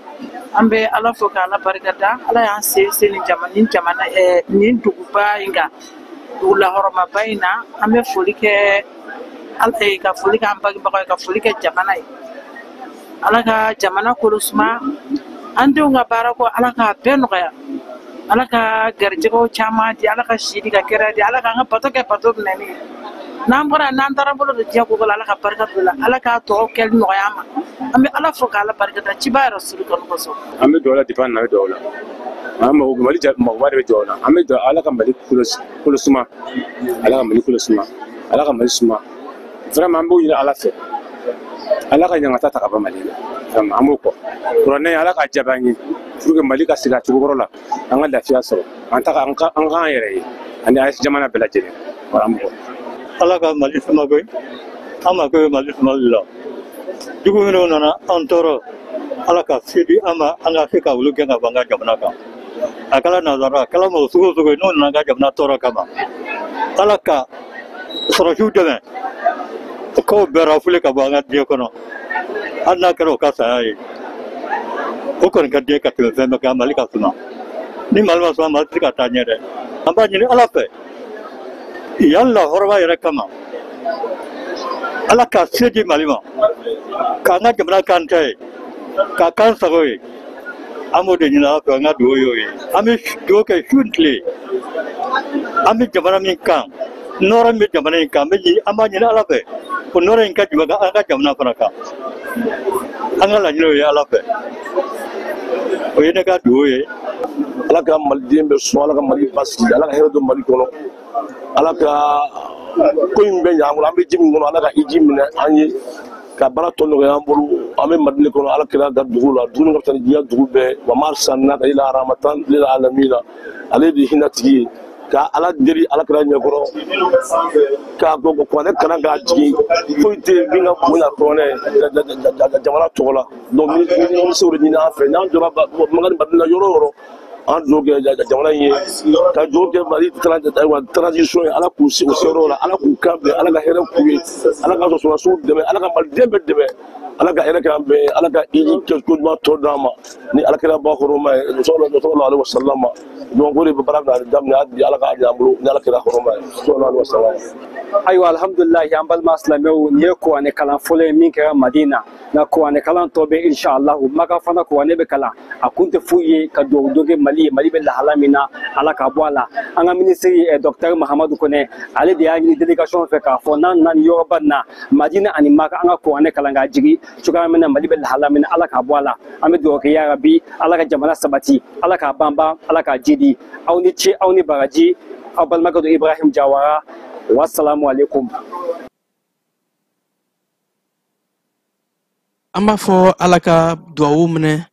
S11: An bɛ Ala fo k'Ala barika da. Ala y'an se se nin jamana, nin jamana, nin duguba in kan, dugu lahɔrɔmaba in na. An bɛ foli kɛ Ala ye, ka foli kɛ an bangebagaw ye, ka foli kɛ jamana ye. Ala ka jamana kolo suma. An denw ka baara ko, Ala k'a bɛɛ nɔgɔya, Ala ka garijɛgɛw caman di, Ala ka si di, ka kɛnɛya di, Ala k'an ka bato kɛ bato minɛni ye. N'an bɔra, n'an taara bolo don diɲɛ ko la, Ala ka barika don la, Ala k'a tɔ kɛli nɔgɔya an ma. An bɛ Ala fo k'Ala barika da ciba yɛrɛ suru kanu kosɔn.
S8: An bɛ dugawu la depuis an nana, an bɛ dugawu la. An mago Mali magoba de bɛ dugawu la. An bɛ dugawu, Ala ka Mali kolo suma, Ala ka Mali kolo suma, Ala ka Mali suma. Vraiment, an b'o ɲini Ala fɛ, Ala ka ɲangata ta ka bɔ Mali la. Vraiment, an b'o kɔ kuranɛ, Ala k'a jaabi an ye. Pour que Mali ka segin a cogo kɔrɔ la, an ka lafiya sɔrɔ, an ta an ka an k'an yɛrɛ ye ani AES jamana bɛɛ lajɛlen. Voilà, an b'o.
S14: Ala ka Mali suma koyi, an mako bɛ Mali sumali la. Jugu minnu nana an tɔɔrɔ, Ala ka se di an ma, an ka se ka olu gɛn ka bɔ an ka jamana kan. A kɛra nanzara, a kɛra mɔgɔ sugu o sugu ye, n'o nana an ka jamana tɔɔrɔ kama, Ala ka sɔrɔsiw dɛmɛ o k'o bɛɛ rafule ka bɔ an ka diɲɛ kɔnɔ, hali n'a kɛra o ka saya ye. O kɔni ka di ka tɛmɛ fɛn bɛɛ kan, Mali ka suma. Ni Mali ma suma, Mali tɛ se ka taa ɲɛ dɛ. An b'a ɲini Ala fɛ yan lahɔrɔma yɛrɛ kama, Ala ka se di Mali ma, k'an ka jamana k'an ta ye, k'a k'an sago ye. An b'o de ɲini Ala fɛ, an ka dugawu y'o ye. An bɛ dugawu kɛ su ni tile. An bɛ jamana min kan, nɔrɔ min bɛ jamana in kan, an b'a ɲini Ala fɛ o nɔrɔ in ka jigin an ka jamana fana kan. An ka laɲini o ye Ala fɛ, o ye ne ka dugawu ye.
S15: Ala ka maliden bɛ sɔn, Ala ka Mali basigi, Ala ka hɛrɛ don Mali kɔnɔ, Ala ka ko in bɛɛ ɲɛ an bolo. An bɛ ji min kɔnɔ, Ala ka hiji minɛ an ye, ka baara tɔ nɔgɔya an bolo. An bɛ Madina kɔnɔ, Ala kira ka dugu la, dugu min ka fisa ni diɲɛ dugu bɛɛ. Wa ma arsalnaka illa rahmatan lil alamina, ale de ye hinɛ tigi ye. Ka Ala deli Ala kira ɲɛkɔrɔ, k'a kuranɛ kalan k'a jigin, foyi tɛ yen min ka bonya kuranɛ jamana tɔgɔ la. Donc ni se o de ɲini an fɛ, n'an jɔra Maka ni Madina yɔrɔ o yɔrɔ, an dugawu kɛ jamana in ye, ka dugawu kɛ Mali transition ye. Ala k'u se u seyɔrɔ la, Ala k'u kan bɛn, Ala ka hɛrɛ k'u ye, Ala ka sɔrɔdasiw dɛmɛ, Ala ka maliden bɛɛ dɛmɛ, Ala ka hɛrɛ k'an bɛɛ ye, Ala ka hiji kɛ ko ɲuman tɔ d'an ma ni Ala kira ba hɔrɔma ye, sallallahu alaihi wasallam. Donc o de bɛ baara bɛna daminɛ bi, Ala k'a ɲɛ an bolo ni Ala kira hɔrɔma ye, sallallahu alaihi wasallam.
S16: Ayiwa, alhamdulilayi, an balima silamɛw, nin ye kuranɛ kalan fɔlɔ ye min kɛra Madina. Nka kuranɛ kalan tɔ bɛ inshallah Maka fana kuranɛ bɛ kalan. A kun tɛ foyi ye ka dugawu don kɛ Mali ye, Mali bɛ lahala min na, Ala k'a bɔ a la. An ka minisiri docteur Mahamadu Kone, ale de y'a ɲini délégation fɛ k'a fɔ n'an nana nin yɔrɔba in na, Madina ani Maka, an ka kuranɛ kalan k'a jigin cogoya min na, Mali bɛ lahala min na, Ala k'a bɔ a la. An bɛ dugawu kɛ ya Rabi, Ala ka jamana sabati, Ala k'a banban, Ala k'a jidi. Aw ni ce, aw ni baraji. Aw balimakɛ don Ibrahim Jawara. Wassalamu alaikum.
S7: An b'a fɔ Ala ka duwawu minɛ,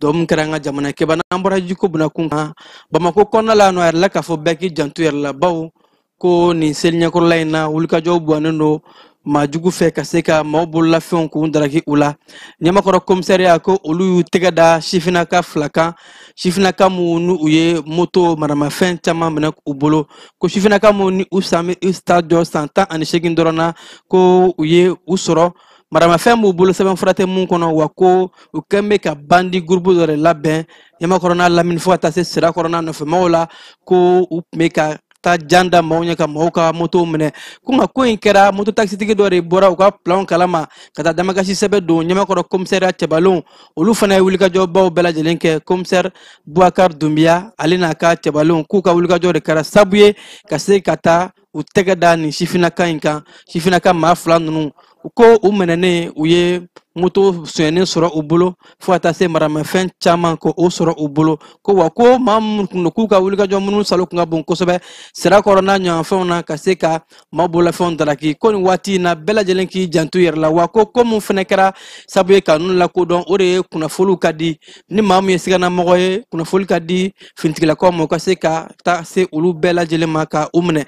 S7: duwawu min kɛra an ka jamana kɛba. N'an bɔra jiko bunakun kan Bamako kɔnɔna la, nɔ a yɛrɛ la k'a fɔ bɛɛ k'i janto yɛrɛ la, bawo ko nin seli ɲɛkɔrɔla in na, wulikajɔw buwannen don maa jugu fɛ ka se ka maaw bololafɛnw k'u daraki u la. Ɲamakɔrɔ komisariya ko olu y'u tɛgɛ da sifinnaka 2 kan, sifinnaka minnu n'u ye moto maramafɛn caman minɛ u bolo, ko sifinnaka minnu ni u san bɛ u ta jɔ san 18 dɔrɔn na, ko u ye u sɔrɔ maramafɛn b'u bolo sɛbɛnfura tɛ mun kɔnɔ, wa ko u kɛn bɛ ka bandi gurupu dɔ de labɛn Ɲamakɔrɔ n'a lamini fo ka taa se Sirakɔrɔ n'a nɔfɛmaaw la, ko u tun bɛ ka taa jan da maaw ɲɛ ka maaw ka motow minɛ. Ko nka ko in kɛra moto takisitigi dɔ de bɔra u ka planw kalama ka taa damakasi sɛbɛn don Ɲamakɔrɔ komisariya cɛbalenw, olu fana ye wulikajɔbaw bɛɛ lajɛlen kɛ. Komisɛri Bubakari Dunbiya ale n'a ka cɛbalenw k'u ka wulikajɔ de kɛra sabu ye ka se ka taa u tɛgɛ da nin sifinnaka in kan. Sifinnaka maa 2 ninnu ko u minɛnen, u ye moto sonyɛnen sɔrɔ u bolo fo ka taa se maramafɛn caman ko o sɔrɔ u bolo, ko wa ko maa minnu kun don k'u ka wulikajɔ minnu salo kun ka bon kosɛbɛ Sirakɔrɔ n'a ɲɔgɔnfɛnw na ka se ka maa bololafɛnw daraki. Ko nin waati in na bɛɛ lajɛlen k'i janto yɛrɛ la, wa ko ko mun fɛnɛ kɛra sabu ye ka ninnu lakodɔn, o de ye kunnafoniw ka di ni maa min ye siganamɔgɔ ye, kunnafoni ka di finitigilakaw ma u ka se ka taa se olu bɛɛ lajɛlen ma ka u minɛ.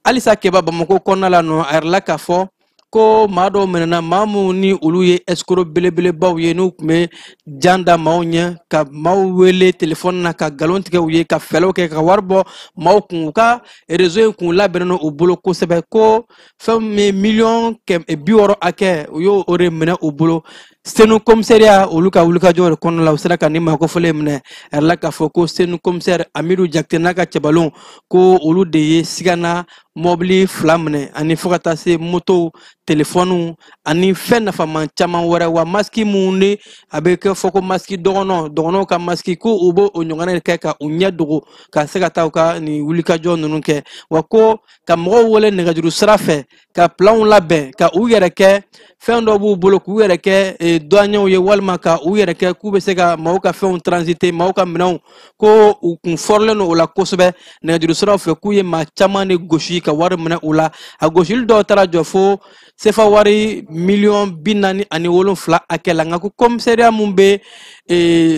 S7: Halisa Keba Bamako kɔnɔna la nɔ, a yɛrɛ la k'a fɔ ko maa dɔw minɛna, maa minnu ni olu ye escroc belebelebaw ye, n'u tun bɛ jan da maaw ɲɛ ka maaw wele telefɔni na ka nkalon tigɛ u ye ka fɛlɛw kɛ ka wari bɔ maaw kun. U ka réseau in kun labɛnnen don u bolo kosɛbɛ, ko fɛn min ye miliyɔn 60 hakɛ, u y'o de minɛ u bolo. Senu komisariya olu ka wulikajɔ de kɔnɔna la, u sera ka nin maa kofɔlen minɛ. A yɛrɛ la k'a fɔ ko Senu komisɛri Amidu Jakite n'a ka cɛbalenw ko olu de ye sigana mɔbili 2 minɛ, ani fo ka taa se motow, telefɔniw ani fɛn nafaman caman wɛrɛ. Wa masiki minnu ni a bɛ kɛ fɔ ko masiki dɔgɔnɔ, dɔgɔnɔw ka masiki, ko u b'o ɲɔgɔnna de kɛ ka u ɲɛ dogo ka se ka taa u ka nin wulikajɔ ninnu kɛ. Wa ko ka mɔgɔw wele nɛgɛjuru sira fɛ ka planw labɛn ka u yɛrɛ kɛ fɛn dɔ b'u bolo k'u yɛrɛ kɛ douaniers ye, walima ka u yɛrɛ kɛ k'u bɛ se ka maaw ka fɛnw transiter, maaw ka minɛnw, ko u kun fɔrilen don o la kosɛbɛ nɛgɛjuru siraw fɛ, k'u ye maa caman de gosi ka wari minɛ u la. A gosili dɔw taara jɔ fo sefa wari miliyɔn 47 hakɛ la. Nka ko komisariya mun bɛ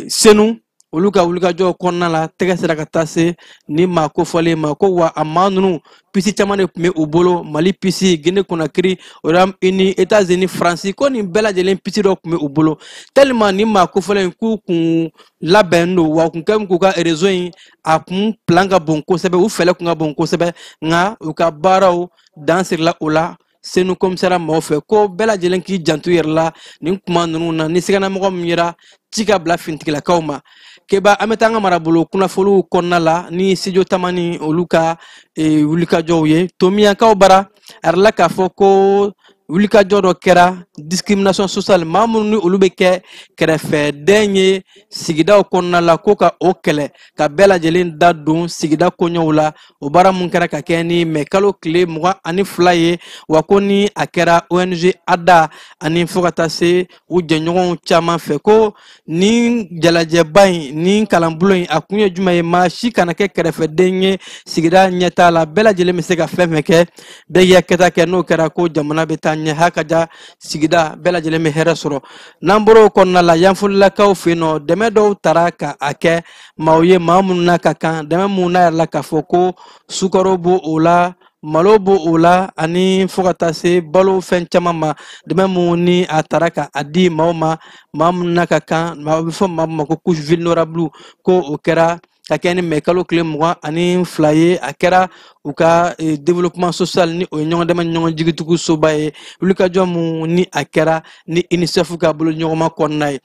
S7: Senu, Olu ka wulikajɔ kɔnɔna la, tɛgɛ sera ka taa se ni maa kofɔlen ma. Ko wa a maa ninnu pisi caman de tun bɛ u bolo, Mali pisi, Guinée Conakry, Royaume-Uni, États-Unis, Faransi, ko nin bɛɛ lajɛlen pisi dɔ tun bɛ u bolo. Tellement ni maa kofɔlen in k'u kun labɛn don, wa u kun kɛlen k'u ka réseau in a kun plan ka bon kosɛbɛ, u fɛlɛ kun ka bon kosɛbɛ, nka u ka baaraw dan sirila o la Senu komisara maaw fɛ. Ko bɛɛ lajɛlen k'i janto i yɛrɛ la nin kuma ninnu na, ni siganamɔgɔ min yera ci ka bila finitigilakaw ma. Keba, an bɛ taa an ka marabolo kunnafoniw kɔnɔna la ni Studio Tamani olu ka wulikajɔw ye. Tomiyakaw bara, a yɛrɛ la k'a fɔ ko wulikajɔ dɔ kɛra discrimination sociale, maa minnu ni olu bɛ kɛ kɛrɛfɛdɛn ye sigidaw kɔnɔna la, ko ka o kɛlɛ ka bɛɛ lajɛlen da don sigida koɲɛw la. O baara mun kɛra ka kɛ ni mɛ kalo tile 22 ye, wa ko ni a kɛra ONG ADA ani fo ka taa se u jɛɲɔgɔnw caman fɛ. Ko nin jalajɛba in, nin kalanbulon in, a kun ye jumɛn ye? Maa si kana kɛ kɛrɛfɛden ye sigida ɲɛtaa la, bɛɛ lajɛlen bɛ se ka fɛn fɛn kɛ, bɛɛ k'i ka kɛta kɛ, n'o kɛra ko jamana bɛ taa ɲɛ, hakaja sigida bɛɛ lajɛlen bɛ hɛrɛ sɔrɔ. N'an bɔra o kɔnɔna la, Yanfolilakaw fɛ yen nɔ, dɛmɛ dɔw tara ka a kɛ maaw ye, maa minnu n'a ka kan, dɛmɛ minnu n'a yɛrɛ la k'a fɔ ko sukaro b'o o la, malo b'o o la, ani fo ka taa se balo fɛn caman ma. Dɛmɛ minnu ni a tara ka a di maaw ma, maa minnu n'a ka kan, maa bɛ fɔ maa min ma ko couche vulnérable, ko o kɛra ka kɛ ni mɛ kalo tile 22 ye. A kɛra u ka développement social ni o ye ɲɔgɔn dɛmɛ ɲɔgɔn jigitugu soba ye, wulikajɔ mun ni a kɛra ni UNICEF ka bolo ɲɔgɔnma kɔnɔna ye.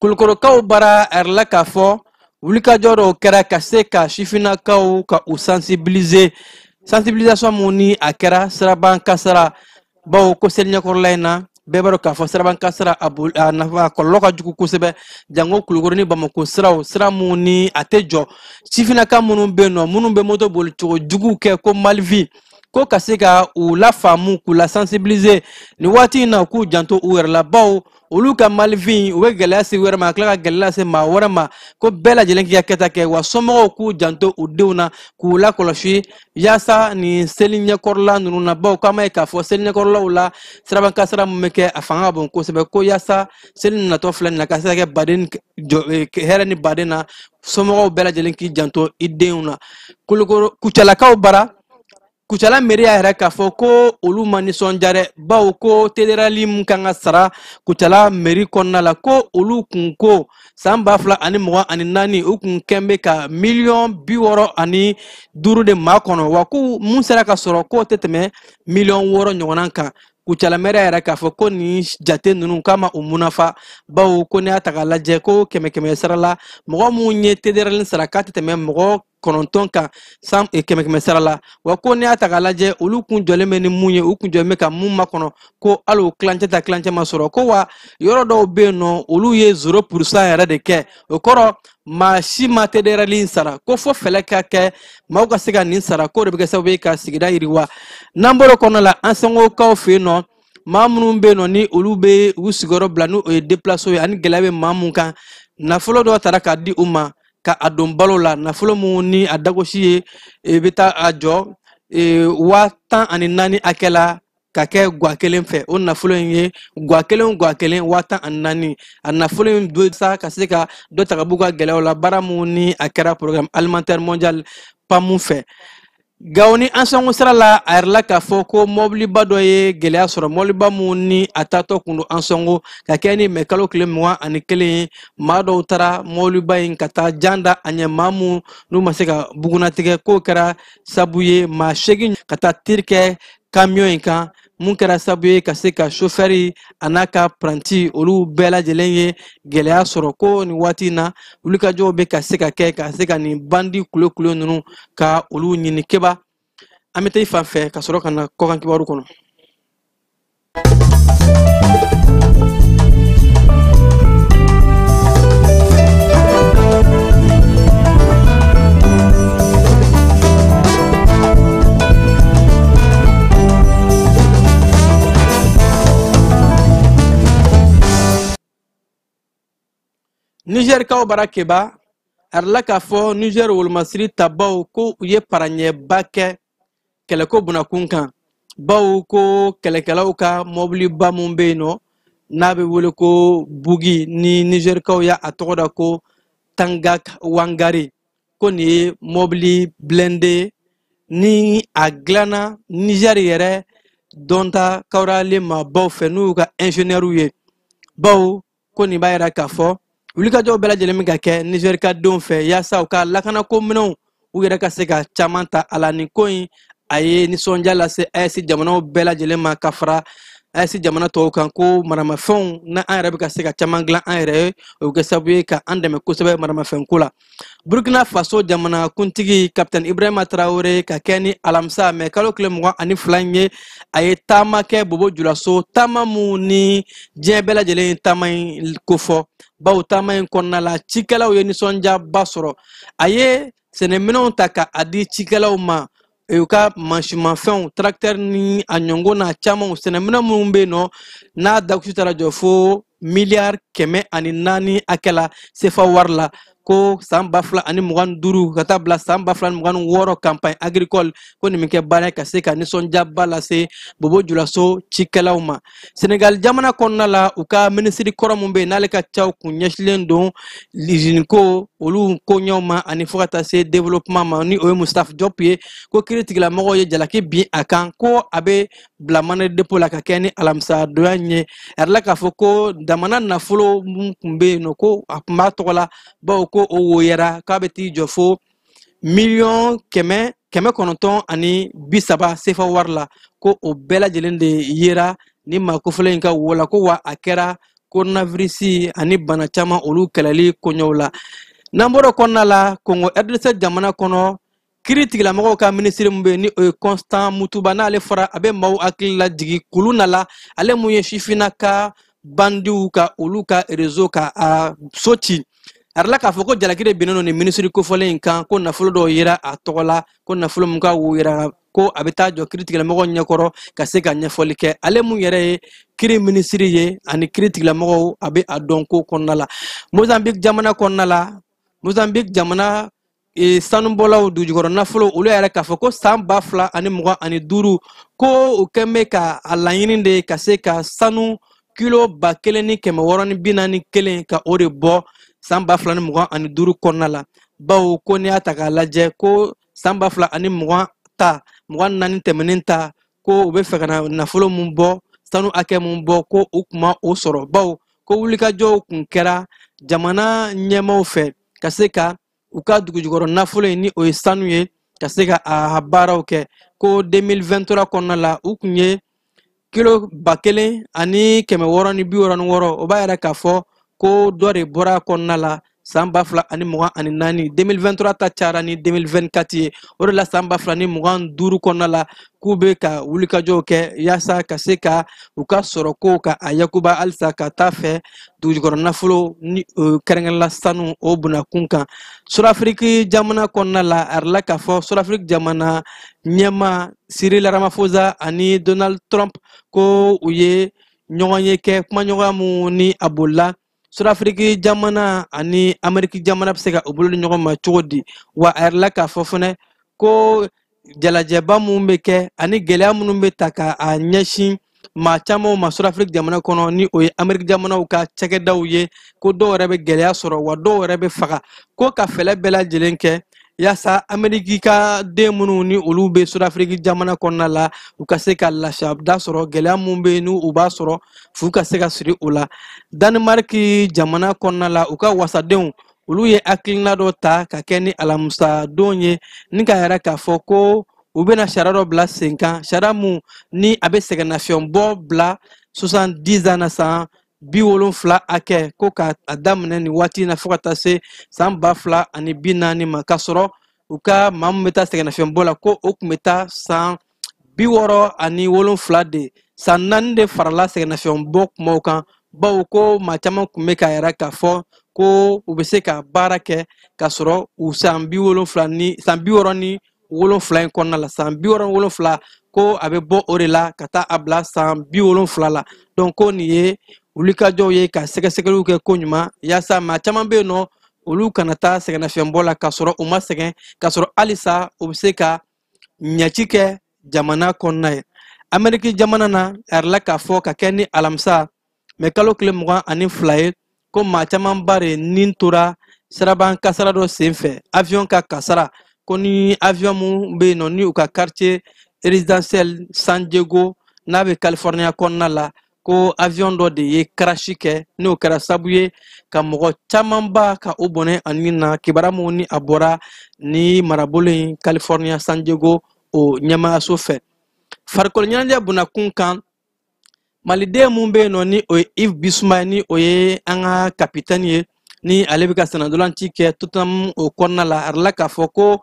S7: Kulukɔrɔkaw bara, a yɛrɛ la k'a fɔ wulikajɔ dɔw kɛra ka se ka sifinnakaw ka u sensibiliser, sensibilisation mun ni a kɛra siraban kasara, bawo ko seli ɲɛkɔrɔla in na bɛɛ b'a dɔn k'a fɔ siraban kasara a nafa a kɔlɔlɔ ka jugu kosɛbɛ, jango Kulukɔrɔ ni Bamakɔ siraw, sira mun ni a tɛ jɔ. Sifinnaka minnu bɛ yen nɔ, minnu bɛ moto boli cogo jugu kɛ ko malvi, ko ka se ka u lafaamu, k'u la sensibiliser nin waati in na, k'u janto u yɛrɛ la, bawo olu ka malvin u bɛ gɛlɛya se u yɛrɛ ma, ka tila ka gɛlɛya lase maa wɛrɛ ma. Ko bɛɛ lajɛlen k'i ka kɛta kɛ, wa somɔgɔw k'u janto u denw na, k'u lakɔlɔsi yaasa nin seli ɲɛkɔrɔla ninnu na, bawo k'an b'a ye k'a fɔ seli ɲɛkɔrɔlaw la siraban kasara min bɛ kɛ a fanga ka bon kosɛbɛ. Ko yaasa seli natɔ filɛ nin na ka se ka kɛ baden jɔ, hɛrɛ ni baden na, somɔgɔw bɛɛ lajɛlen k'i janto i denw na. Kulukoro Kucalakaw bara, Kucala mairie y'a yɛrɛ k'a fɔ ko olu ma nisɔndiya dɛ, bawo ko TDRL mun kan ka sara Kucala mairie kɔnɔna la, ko olu kun ko san 2024 u kun kɛn bɛ ka miliyɔn 65 de maa kɔnɔ, wa ko mun sera ka sɔrɔ k'o tɛ tɛmɛ miliyɔn 6 ɲɔgɔnna kan. Kucala mairie y'a yɛrɛ k'a fɔ ko nin jate ninnu k'a ma u munafa, bawo ko n'i y'a ta k'a lajɛ ko kɛmɛ kɛmɛ sara la, mɔgɔ mun ye TDRL sara k'a tɛ tɛmɛ mɔgɔ 9 kan san kɛmɛ kɛmɛ sara la, wa ko n'i y'a ta k'a lajɛ olu kun jɔlen bɛ ni mun ye, u kun jɔlen bɛ ka mun makɔnɔ, ko hali o kilancɛ ta kilancɛ ma sɔrɔ. Ko wa yɔrɔ dɔw bɛ yen nɔ, olu ye 0% yɛrɛ de kɛ, o kɔrɔ maa si ma TDRL in sara, ko fo fɛlɛ ka kɛ maaw ka se ka nin sara, k'o de bɛ kɛ sababu ye ka sigida yiriwa. N'an bɔr'o kɔnɔna la, an sangokaw fɛ yen nɔ, maa minnu bɛ yen nɔ ni olu bɛ u sigiyɔrɔ bila n'o ye déplacé ye, ani gɛlɛya bɛ maa mun kan, nafolo dɔ tara k'a di u ma ka a don balo la, nafolo mun ni a dagosi ye, i bɛ taa a jɔ 14,000 hakɛ la ka kɛ gwa kelen fɛ. O nafolo in ye gwa kelen o gwa kelen 14,000. A nafolo in don sa ka se ka dɔ ta ka b'u ka gɛlɛyaw la, baara mun ni a kɛra programme alimentaire mondial PAM fɛ. Gawo ni Ansɔngo sira la, a yɛrɛ la k'a fɔ ko mɔbiliba dɔ ye gɛlɛya sɔrɔ, mɔbiliba mun ni a taatɔ kun don Ansɔngo ka kɛ ni mɛ kalo tile 21 ye, maa dɔw taara mɔbiliba in ka taa jan da a ɲɛ, maa mun n'u ma se ka bugunnatigɛ, k'o kɛra sabu ye maa 8 ka taa tiri kɛ camion in kan, mun kɛra sabu ye ka se ka sofɛri a n'a ka apprenti olu bɛɛ lajɛlen ye gɛlɛya sɔrɔ. Ko nin waati in na wulikajɔw bɛ ka se ka kɛ ka se ka nin bandi kulekule ninnu ka olu ɲini. Keba, an bɛ taa i fan fɛ ka sɔrɔ ka na kɔkan kibaru kɔnɔ. Nizɛrikaw bara Keba, a yirala k'a fɔ Nizɛri wolomasiri tabaw ko u ye paraɲɛba kɛ kɛlɛko bunakun kan, bawo ko kɛlɛkɛlaw ka mɔbiliba mun bɛ yen nɔ n'a bɛ wele ko Bugi, ni Nizɛrikaw y'a tɔgɔ da ko Tangak Wangari, ko nin ye mobili blindé ni a dilanna Niger yɛrɛ dɔnta kawuralen maabaw fɛ n'u y'u ka ingénieur ye, bawo ko nin b'a yira k'a fɔ wulikajɔw bɛɛ lajɛlen bɛ ka kɛ Niger ka denw fɛ yaasa u ka lakanako minɛnw u yɛrɛ ka se ka caman ta a la. Nin ko in a ye nisɔndiya lase AES jamanaw bɛɛ lajɛlen ma ka fara AES jamana tɔw kan, ko maramafɛnw na an yɛrɛ bɛ ka se ka caman dilan an yɛrɛ ye, o bɛ kɛ sababu ye ka an dɛmɛ kosɛbɛ maramafɛnko la. Burkina Faso jamana kuntigi Capitaine Ibrahima Traoré ka kɛ ni alamisa mɛ kalo tile 22 in ye, a ye taama kɛ Bobo Julaso, taama mun ni diɲɛ bɛɛ lajɛlen ye taama in kofɔ, bawo taama in kɔnɔna la cikɛlaw ye nisɔndiyaba sɔrɔ. A ye sɛnɛminɛnw ta ka a di cikɛlaw ma, u ka mansimafɛnw, tracteur ni a ɲɔngɔn n'a camanw, sɛnɛminɛn minnu bɛ yen nɔ n'a dakusi taara jɔ fo miliyari 104 hakɛ la sefa wari la, ko san 2025 ka taa bila san 2026 campagne agricole, ko nin bɛ kɛ baara ye ka se ka nisɔndiyaba lase Bobo Julaso cikɛlaw ma. Senegal jamana kɔnɔna la, u ka minisiri kɔrɔ mun bɛ yen n'ale ka caw kun ɲɛsinnen don liziniko olu koɲɛw ma ani fo ka taa se développement ma, ni o ye Moustapha Diop ye, ko kiiritigɛlamɔgɔw ye jalaki bin a kan ko a bɛ bila mandat de dépôt la ka kɛ ni alamisa donya in ye. A yɛrɛ la k'a fɔ ko jamana nafolo mun kun bɛ yen nɔ ko a kun b'a tɔgɔ la, bawo ko o woyara k'a bɛ t'i jɔ fo miliyɔn 930 sefa wari la, ko o bɛɛ lajɛlen de yera ni maa kofɔlen in ka wo la, ko wa a kɛra coronavirus ani bana caman olu kɛlɛli koɲɛw la. N'an bɔra o kɔnɔna la, Congo RDC jamana kɔnɔ, kiiri tigilamɔgɔw ka minisiri min bɛ yen ni o ye Constant Mutuba, n'ale fɔra a bɛ maaw hakili lajigin kulu na la, ale mun ye sifinna ka bandiw ka olu ka réseau ka a so ci. A yɛrɛ la k'a fɔ ko jalaki de binnen don nin minisiri kofɔlen in kan, ko nafolo dɔw yera a tɔgɔ la, ko nafolo min ka wo yera ko a bɛ taa jɔ kiiri tigilamɔgɔw ɲɛkɔrɔ ka se ka ɲɛfɔli kɛ. Ale mun yɛrɛ ye kiiri minisiri ye ani kiiri tigilamɔgɔw, a bɛ a dɔn ko kɔnɔna la. Mozambique jamana kɔnɔna la, Mozambique jamana sanubɔlaw dugujukɔrɔ nafolo olu yɛrɛ k'a fɔ ko san 2025 ko u kɛn bɛ ka a laɲini de ka se ka sanu kilo 1641 ka o de bɔ san 2025 kɔnɔna la, bawo ko n'i y'a ta k'a lajɛ ko san 2020 ta 24 tɛmɛnen ta ko u bɛ fɛ ka na nafolo mun bɔ, sanu hakɛ mun bɔ, ko u kun ma o sɔrɔ, bawo ko wulikajɔw kun kɛra jamana ɲɛmaaw fɛ ka se ka u ka dugujukɔrɔ nafolo in ni o ye sanu ye ka se ka a baaraw kɛ. Ko 2023 kɔnɔna la u kun ye kilo 1666, o b'a yira k'a fɔ ko dɔ de bɔra a kɔnɔna la san 2024. 2023 ta cayara ni 2024 ye, o de la san 2025 kɔnɔna la k'u bɛ ka wulikajɔw kɛ yaasa ka se ka u ka sɔrɔkow ka a yakuba halisa ka taa fɛ dugujukɔrɔ nafolo ni kɛrɛnkɛrɛnla sanu o bunakun kan. Sudafiriki jamana kɔnɔna la, a yɛrɛ la k'a fɔ Sudafiriki jamana ɲɛmaa Cyril Ramaphosa ani Donald Trump ko u ye ɲɔgɔnye kɛ, kumaɲɔgɔnya mun ni a bolila Sudafiriki jamana ani Ameriki jamana bɛ se ka u bolo di ɲɔgɔn ma cogo di. Wa a yɛrɛ la k'a fɔ fɛnɛ ko jalajɛba mun bɛ kɛ ani gɛlɛya minnu bɛ ta ka a ɲɛsin maa camanw ma Sudafiriki jamana kɔnɔ ni o ye Ameriki jamanaw ka cakɛdaw ye, ko dɔw yɛrɛ bɛ gɛlɛya sɔrɔ wa dɔw yɛrɛ bɛ faga, ko ka fɛɛrɛ bɛɛ lajɛlen kɛ yaasa Ameriki ka den minnu ni olu bɛ Sudafiriki jamana kɔnɔna la u ka se ka lafiya da sɔrɔ, gɛlɛya mun bɛ yen n'u b'a sɔrɔ f'u ka se ka siri o la. Danemark jamana kɔnɔna la, u ka wasadenw olu ye hakilina dɔ ta ka kɛ ni alamusadon ye ni k'a yira k'a fɔ ko u bɛna sariya dɔ bila sen kan, sariya mun ni a bɛ sɛgɛnnafiɲɛbɔ bila 70 ans na, san 70 hakɛ, ko ka a daminɛ nin waati in na fo ka taa se san 2040 ma, k'a sɔrɔ u ka maa min bɛ taa sɛgɛnnafiɲɛbɔ la ko o tun bɛ taa san 67 de, san 4 de farala sɛgɛnnafiɲɛbɔ kumaw kan, bawo ko maa caman tun bɛ k'a yira k'a fɔ ko u bɛ se ka baara kɛ k'a sɔrɔ u san 70 ni san 67 in kɔnɔna la, san 67 ko a bɛ bɔ o de la ka taa a bila san 70 la. Donc ko nin ye wulikajɔw ye ka sɛgɛsɛgɛliw kɛ ko ɲuman yaasa maa caman bɛ yen nɔ olu kana taa sɛgɛnnafiɲɛbɔ la k'a sɔrɔ u ma sɛgɛn, k'a sɔrɔ halisa u bɛ se ka ɲɛci kɛ jamana kɔnɔna ye. Ameriki jamana na, a yɛrɛ la k'a fɔ ka kɛ ni alamisa mɛ kalo tile 22 ye, ko maa camanba de nin tora Siraban kasara dɔ senfɛ, avion ka kasara, ko ni avion mun bɛ yen nɔ ni u ka quartier résidentiel San Diego n'a bɛ California kɔnɔna la, ko avion dɔ de ye crash kɛ, n'o kɛra sababu ye ka mɔgɔ camanba ka o bɔnɛ ani na. Kibaruya mun ni a bɔra ni marabolo in California San Diego o ɲɛmaayaso fɛ. Farikolo ɲɛnajɛ bunakun kan, maliden mun bɛ yen nɔ ni o ye Yves Bissouma, ni o ye an ka kapitɛni ye, ni ale bɛ ka sennantolaci kɛ Tottenham o kɔnɔna la, a yirala k'a fɔ ko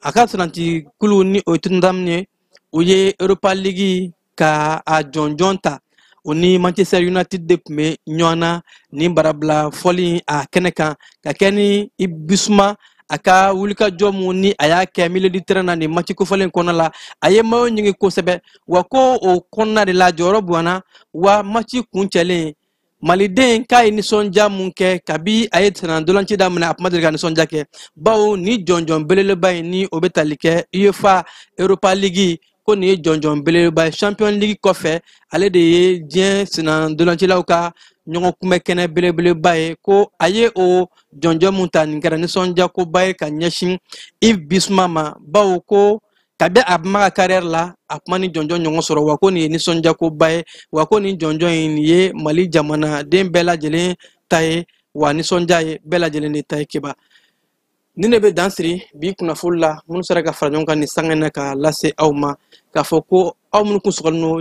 S7: a ka sennanci kulu ni o ye Tottenham ye, u ye Europa League ka a jɔnjɔn ta. O ni Manchester United de tun bɛ ɲɔgɔn na nin barabila fɔli a kɛnɛ kan, ka kɛ ni Bissouma a ka wulikajɔ mun ni a y'a kɛ milieu de terrain na nin match kofɔlen kɔnɔna la, a ye maillot ɲini kosɛbɛ, wa ko o kɔnɔna de la jɔyɔrɔ bonyana. Wa match kuncɛlen, maliden k'a ye nisɔndiya mun kɛ kabi a ye sennantolaci daminɛ, a kuma deli ka nisɔndiya kɛ, bawo ni jɔnjɔn belebeleba in ni o bɛ tali kɛ UEFA Europa League, ko nin ye jɔnjɔn belebeleba ye Champions League kɔfɛ, ale de ye diɲɛ sennantolacilaw ka ɲɔgɔn kunbɛ kɛnɛ belebeleba ye. Ko a ye o jɔnjɔn mun ta, nin kɛra nisɔndiyakoba ye ka ɲɛsin Yves Bissouma ma, bawo ko kabi a ma ka carrière la, a kuma ni jɔnjɔn ɲɔgɔn sɔrɔ, wa ko nin ye nisɔndiyakoba ye, wa ko nin jɔnjɔn in nin ye Mali jamanaden bɛɛ lajɛlen ta ye, wa nisɔndiya ye bɛɛ lajɛlen de ta ye. Keba ni ne bɛ dan siri bi kunnafoni la minnu sera ka fara ɲɔgɔn kan nin sanga in na ka lase aw ma, k'a fɔ ko aw minnu kun sɔgɔlen don.